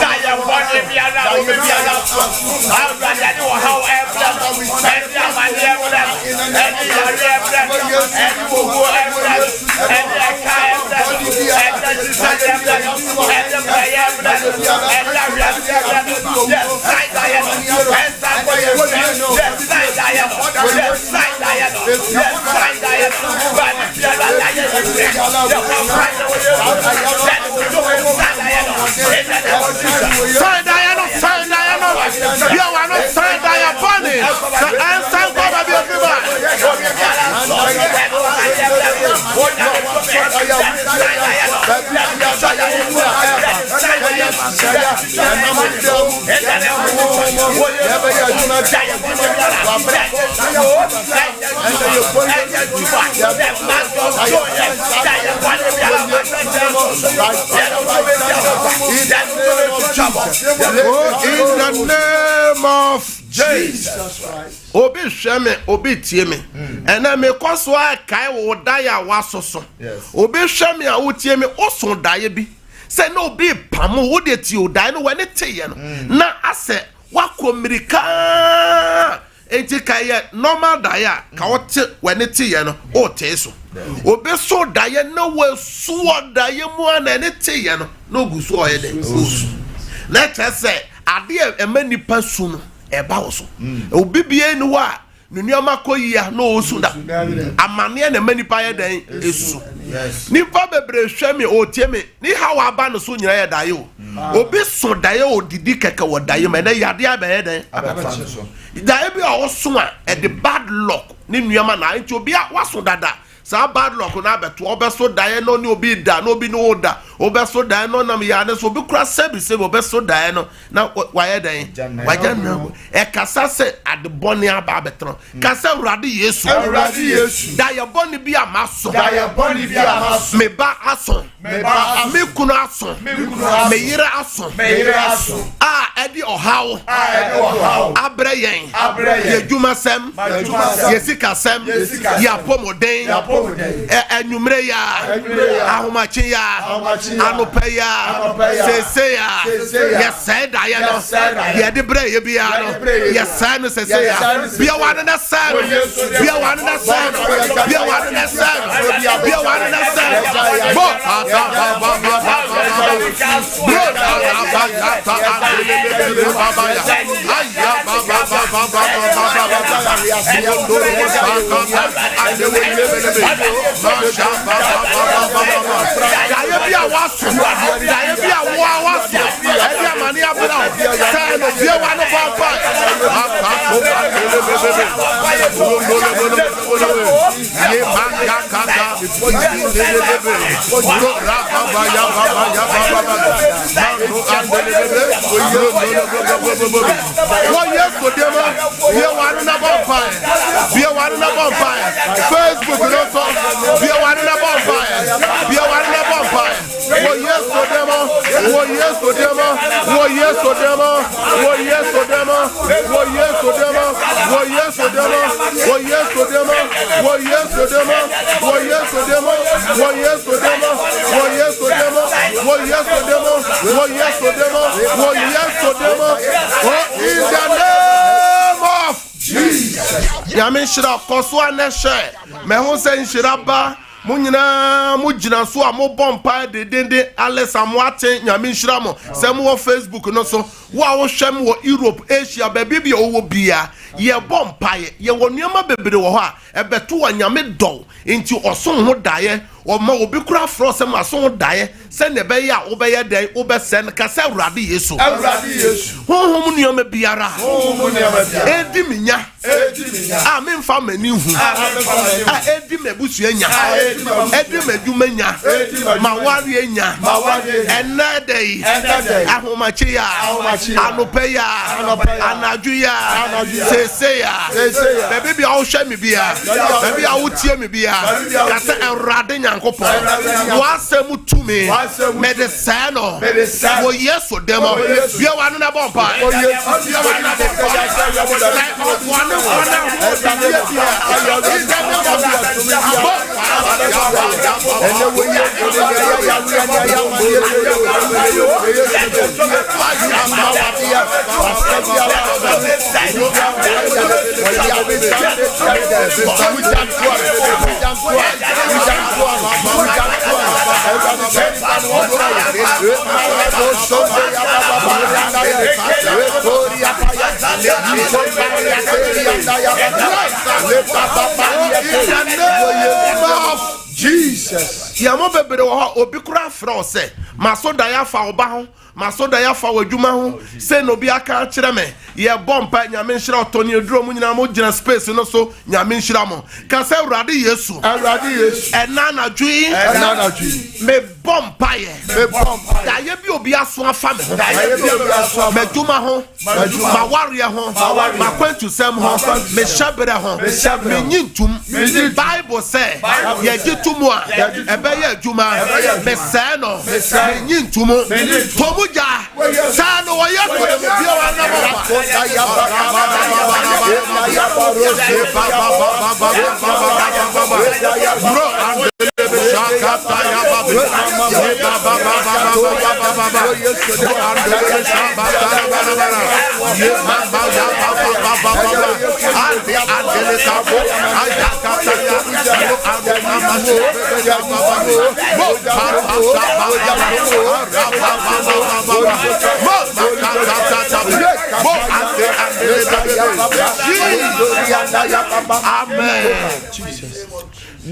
Daeɛ bɔne biara a obi biara so. Awurade ɛde ɔhaw ɛbrɛ no. Ɛde amaneɛ brɛ no. Ɛde yareɛ brɛ no, ɛde owuo brɛ no, ɛde ɛka brɛ no, ɛde San daeɛ no, san daeɛ no, bia w'ano san daeɛ bɔne sɛ ɛnsan kɔ baabi efi ba. Oh, in the name of Jesus. Obi hwɛ me, obi tie me. Ɛnna mekɔ so akae wo daeɛ a woasoso. Obi hwɛ me a wotie me, woso daeɛ bi. Sɛ na obi pam wo deɛ tie o daeɛ no w'ani teeɛ no. Na asɛ woakɔ mmirika Enti ka ɛyɛ normal daeɛ a ka wote w'ani teeɛ no wotee so. Obi so daeɛ na wasu wɔ daeɛ mu a na ɛne teeɛ no na ogu so ɔyɛ dɛ osu. Na ɛkyerɛ sɛ adeɛ a ɛma nipa su no ɛba wo so. Obi bie ni hɔ a ne nneɛma kɔ yie a na ɔresu da. Amaneɛ na ɛma nipa yɛ dɛn esu. Nipa bebree hwɛ me ɔretie me ne haw aba no so nyinaa yɛ daeɛ o. Obi so daeɛ odidi kɛkɛ wɔ daeɛ mu ɛnɛ yadeɛ abɛyɛ dɛn abɛfa so. Daeɛ bi a ɔso a ɛde bad luck ne nneɛma na nti obi a waso dada saa bad luck no abɛto ɔbɛso daeɛ na ɔne obi da na obi ne wo da ɔbɛso daeɛ na ɔnam yaa ne so obi kura sɛbi sɛbi ɔbɛso daeɛ no na wayɛ dɛn wagya nna ɛkasa sɛ ade bɔne aba abɛtena Ka sɛ, Awurade Yesu. Awurade Yesu. Dayɛ bɔne bi a maso. Dayɛ bɔne bi a maso. Me ba aso. Me ba aso. Me kunu aso. Me kunu aso. Me yere aso. Me yere aso. A ɛde ɔhaw. A ɛde ɔhaw. Abrɛ yɛn. Abrɛ yɛn. Yɛ dwumasɛm. M'adwumasɛm. Yɛ sikasɛm. Yɛ sikasɛm. Yɛ apɔmuden. Yɛ apɔmuden. Ɛ anwummerɛ yi a. Anwummerɛ yi a. Ahomakye yi a. Ahomakye yi a. Anɔpa yi a. Anɔpa yi a. Seesei a. Seesei a. Yɛsɛe daeɛ no. Yɛsɛe daeɛ. Yɛde brɛ yɛ biara no. Yɛde brɛ yɛ biara. Yɛsɛe no seesei a. Yɛsɛe no seesei. Bia w'ano na sɛe no. Wɔ Yesu din mu. Bia w'ano na sɛe no. Bia w'ano na sɛe no. Bia w'ano na sɛe no. Bo ta ta ba ba ba ba ba ba ba. Bro ta ta ba ya ta andele be be be ba ba ya. Aya ba ba ba ba ba ba ba ba ba ba. Bondoro bo sa ka ta andele be be be be. Ma sha ba ba ba ba ba ba ba. Daeɛ bi a waso. Daeɛ bi a woa waso. Ɛde amane abena wo. Sɛ no bie w'ano bɔ mpae. Aka so ba tele be be be. Bondoro bo bo bo bo bo. Ye ma ya ka ta. Isi le be be be. Bro ra ba ba ya ba ba ya ba ba ba. Ma no andele be be. Bro no no bo bo bo bo bo. Wɔ Yesu din mu, bie w'ano na bɔ mpae. Bie w'ano na bɔ mpae. Facebook no so, bie w'ano na bɔ mpae. Bie w'ano na bɔ mpae. Wɔ Yesu din mu, wɔ Yesu din mu, wɔ Yesu din mu, wɔ Yesu din mu, wɔ Yesu din mu, wɔ Yesu din mu, wɔ Yesu din mu, wɔ Yesu din mu, wɔ Yesu din mu, wɔ Yesu din mu, wɔ Yesu din mu, wɔ Yesu din mu, wɔ Yesu din mu, wɔ Yesu din mu. Oh, in the name of Jesus. Nyame nhyira kɔ so a na hyɛ. Mɛho sɛ nhyira ba. Mo nyinaa mo gyina so a mobɔ mpae dendenden. Alex Amoate, Nyame nhyira mo. Sɛ mowɔ Facebook no so, wo a wohwɛ me wɔ Europe, Asia, baabi bi a wowɔ bia, yɛbɔ mpaeɛ. Yɛwɔ nneɛma bebree wɔ hɔ a ɛbɛto a Nyame dɔ wo nti ɔso ho daeɛ. Ɔma obi koraa frɛ wo sɛ maso ho daeɛ sɛnea ɛbɛyɛ a wobɛyɛ dɛn? Wobɛsɛe no. Ka sɛ, Awurade Yesu. Awurade Yesu. Honhom nneɛma biara. Honhom nneɛma biara. Edi me nya. Edi me nya. A memfa m'ani nhu. A memfa m'ani nhu. A edi m'abusua nya. A edi m'abusua nya. Edi m'adwuma nya. Edi m'adwuma nya. M'awareɛ nya. M'awareɛ nya. Ɛnnɛ da yi. Ɛnnɛ da yi. Ahomakye yi a. Ahomakye yi a. Anɔpa yi a. Anɔpa yi a. Anadwo yi a. Anadwo yi a. Seesei a. Seesei a. Baabi bi a wohwɛ me bia. Baabi a wotie me bia. Ka sɛ Awurade Nyankopɔn. W'asɛm tumi. Mede sɛɛ no. Wɔ Yesu din mu. Bue w'ano na bɔ mpae. Bue w'ano na bɔ mpae. Sɛ ɔbɔne wɔn a wɔdidi bia. In the name of Jesus. Bɔ In the name of Jesus. Yɛn mo bebree wɔ hɔ obi koraa frɛ wo sɛ maso daeɛ afa wo ba ho maso daeɛ afa w'adwuma ho sɛ na obi aka akyerɛ me yɛbɔ mpa nyame nhyira ɔtɔ ne aduro mu nyinaa mo gyina space no so nyame nhyira mo ka sɛ awurade yesu Awurade Yesu. ɛna anadwo yi Ɛna anadwo yi. mebɔ mpaeɛ Mebɔ mpaeɛ. daeɛ bi obi aso afa me ho Daeɛ bi obi aso afa me ho. m'adwuma ho M'adwuma. m'awareɛ ho M'awareɛ. m'akwantusɛm ho M'akwantusɛm. me hyɛberɛ ho Me hyɛberɛ ho. menyi ntom Menyi ntom. bible sɛ Bible sɛ, yɛgye to mu a yɛgye to mu a, ɛbɛyɛ adwuma ɛbɛyɛ adwuma. mesɛe no Mesɛe no. menyi ntom Menyi ntom. tomu gya saa no wɔyɛ kodemubie wa nam Bro, Amen.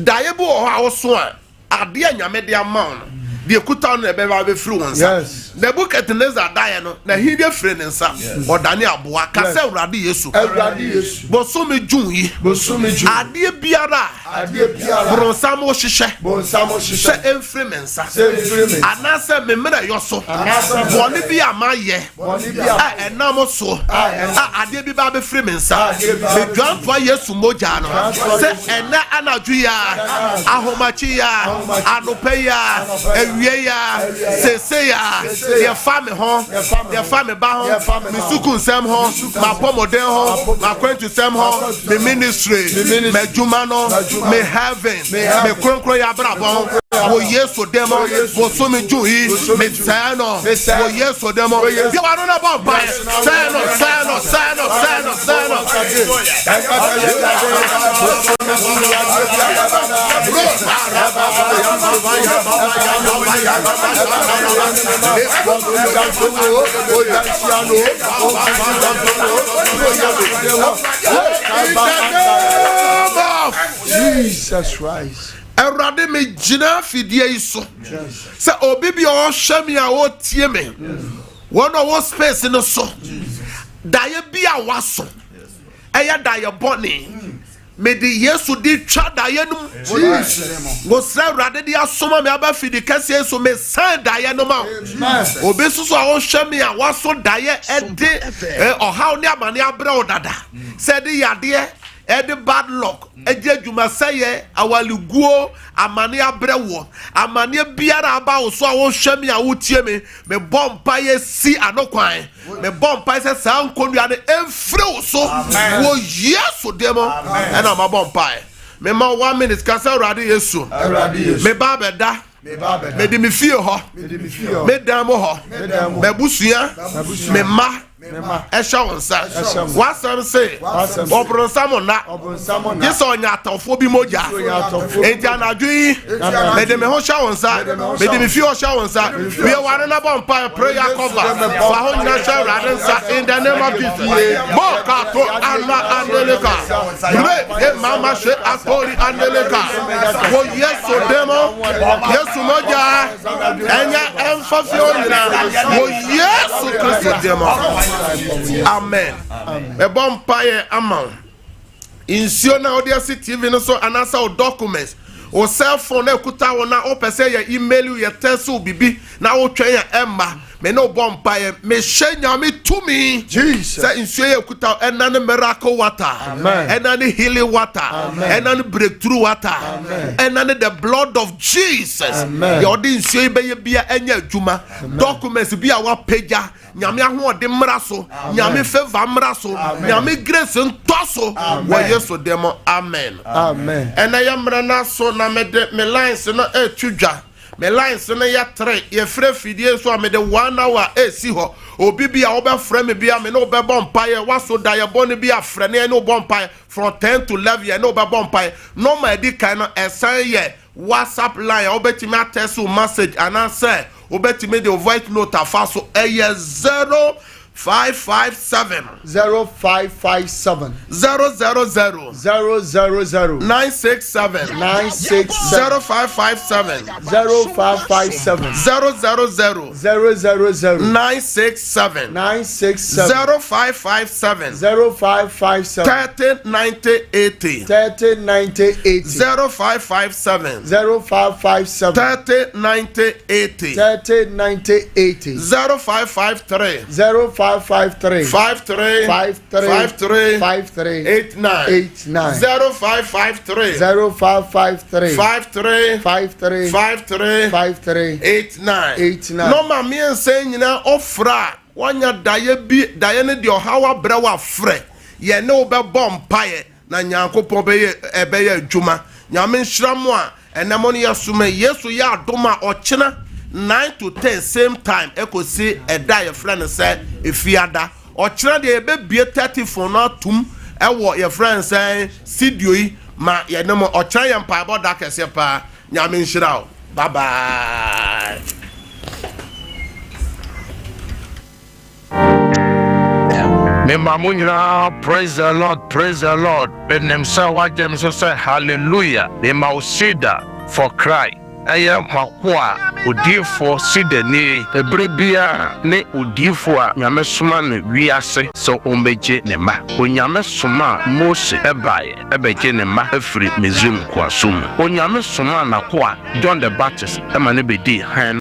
Daeɛ bi wɔ hɔ a woso a adeɛ a nyame de ama wo no deɛ kuta no na ɛbɛba abɛfiri wo nsa. Nebukadnezar daeɛ no n'ahenni firi ne nsa ɔdane aboa ka sɛ Awurade Yesu Awurade Yesu. bosome June yi Bosome June. adeɛ biara a Adeɛ biara. boronsam hyehyɛ Bonsam hyehyɛ. sɛ ɛmfiri me nsa Sɛ ɛmfiri me nsa. anaasɛ me mmerɛ yɔ so Anaasɛ bɔne bi a mayɛ Bɔne bi a a ɛnam so a adeɛ bi ba bɛfiri me nsa adeɛ bi ba bɛfiri medwantoa yesu mogya no sɛ ɛnɛ anadwo yi a ahomakye yi a anɔpa yi a awie yi a sese yi a deɛ fa me ho deɛ fa me ba ho me sukuu nsɛm ho m'apɔmuden ho m'akwantusɛm ho me ministry m'adwuma no me heaven me kronkron yɛ abrabɔ ho wɔ yesu dɛm bosome June yi mesɛɛ no wɔ yesu dɛm bi wa no na bɔ mpaeɛ sɛɛ no sɛɛ no sɛɛ no sɛɛ no sɛɛ no In the name of Jesus Christ. Awurade megyina afidie yi so sɛ obi bi a ɔhwɛ me a ɔtie me wɔn a ɔwɔ space no so daeɛ bi a waso ɛyɛ daeɛ bɔne mede yesu di twa daeɛ no mu wɔsrɛ awurade de asoma me aba fidi kɛseɛ so mesan daeɛ no ma wo obi soso a ɔhwɛ me a waso daeɛ ɛde ɔhaw ne amane abrɛ wo dada sɛ ɛde yadeɛ ɛde bad luck ɛgye adwumasɛyɛ awaleguo amane abrɛ woɔ amaneɛ biara aba wo so a wohwɛ me a wotie me mebɔ mpaeɛ si ano kwan mebɔ mpaeɛ sɛ saa nkonnua no ɛmfiri wo so wɔ yesu din mu ɛna mabɔ mpaeɛ mema one minute ka sɛ awurade yesu meba abɛda mede me fie hɔ me dan mu hɔ m'abusua me mma ɛhyɛ wo nsa w'asɛm se ɔbronsam nna gye sɛ ɔnya atɔfoɔ bi mogya enti anadwo yi mede me ho hyɛ wo nsa mede me fie ɔhyɛ wo nsa bie ware na bɔ mpae prayer cover fa ho nyina hyɛ awurade nsa in the name of jesus mo kato ama andeleka re e mama hye atori andeleka wɔ yesu demo yesu mogya ɛnyɛ ɛmfa fie hɔ nyinaa wɔ yesu kristo din mu amen ɛbɔ mpaeɛ ama wo nsuo na wode asi tv no so anaasɛ wo documents wo cell phone na ɛkuta wo na wopɛ sɛ yɛ email yɛ text wo biribi na wotwɛn a ɛmma me ne wobɔ mpaeɛ mehyɛ nyame tumi sɛ nsuo yɛ kuta ɛna ne miracle water ɛna ne healing water ɛna ne breakthrough water ɛna ne the blood of jesus deɛ ɔde nsuo yi bɛyɛ bia ɛnyɛ adwuma documents bi a wapagya nyame ahoɔden mmra so nyame favour mmra so nyame grace ntɔ so wɔ yesu din mu amen ɛnɛ yɛ mmerɛ no aso na mede me lines no ɛtu dwa. Me lines no yɛ tere. Yɛfrɛ fidie nso a mede one hour ɛresi hɔ. Obi bi a wobɛfrɛ me bi a me ne wobɛbɔ mpaeɛ. Waso da yɛ bɔne bi a frɛ ne ɛne wobɔ mpaeɛ. From 10 to 11 yɛne wobɛbɔ mpaeɛ. Nɔma ɛdi kan no ɛsan yɛ WhatsApp line a wobɛtumi atɛse wo message anaasɛ wobɛtumi de wo voice note afa so. Ɛyɛ 0557. 0557. 000. 000. 967. 967. 0557. 0557. 000. 000. 967. 967. 0557. 0557. 30 90 80. 30 90 80. 0557. 0557. 30 90 80. 30 90 80. 0553. 0553. 53. 53. 53. 53. 89. 89. 0553. 0553. 53. 53. 53. 53. 89. 89. Nɔma mmiɛnsa yi nyinaa ɔfrɛ a wanya daeɛ bi daeɛ no deɛ ɔhaw abrɛ wo afrɛ yɛne wo bɛbɔ mpaeɛ na Nyankopɔn bɛyɛ ɛbɛyɛ adwuma. Nyame nhyira mo a ɛnɛ mo no yɛsoma Yesu yɛ adom a ɔkyena 9 to 10 same time ɛkɔsi ɛda a yɛfrɛ no sɛ Efiada. Ɔkyena deɛ yɛbɛbie 30 phone no atum ɛwɔ yɛfrɛ no sɛ studio yi ma yɛne mo ɔkyena yɛ mpaebɔ da kɛseɛ paa. Nyame nhyira wo. Bye bye. Mema mo nyinaa praise the Lord, praise the Lord. Menim sɛ woagye me so sɛ hallelujah. Mema wo Cedar for Christ. Ɛyɛ mako a odiyifoɔ sidani ɛberɛ biara ne odiyifoɔ a Nyame soma no wiase sɛ ɔmmɛgye ne mma. Onyame soma a Mose ɛbaeɛ ɛbɛgye ne mma afiri Misraim nkoasom mu. Onyame soma n'akoa John the Baptist ɛma no bɛdii hann.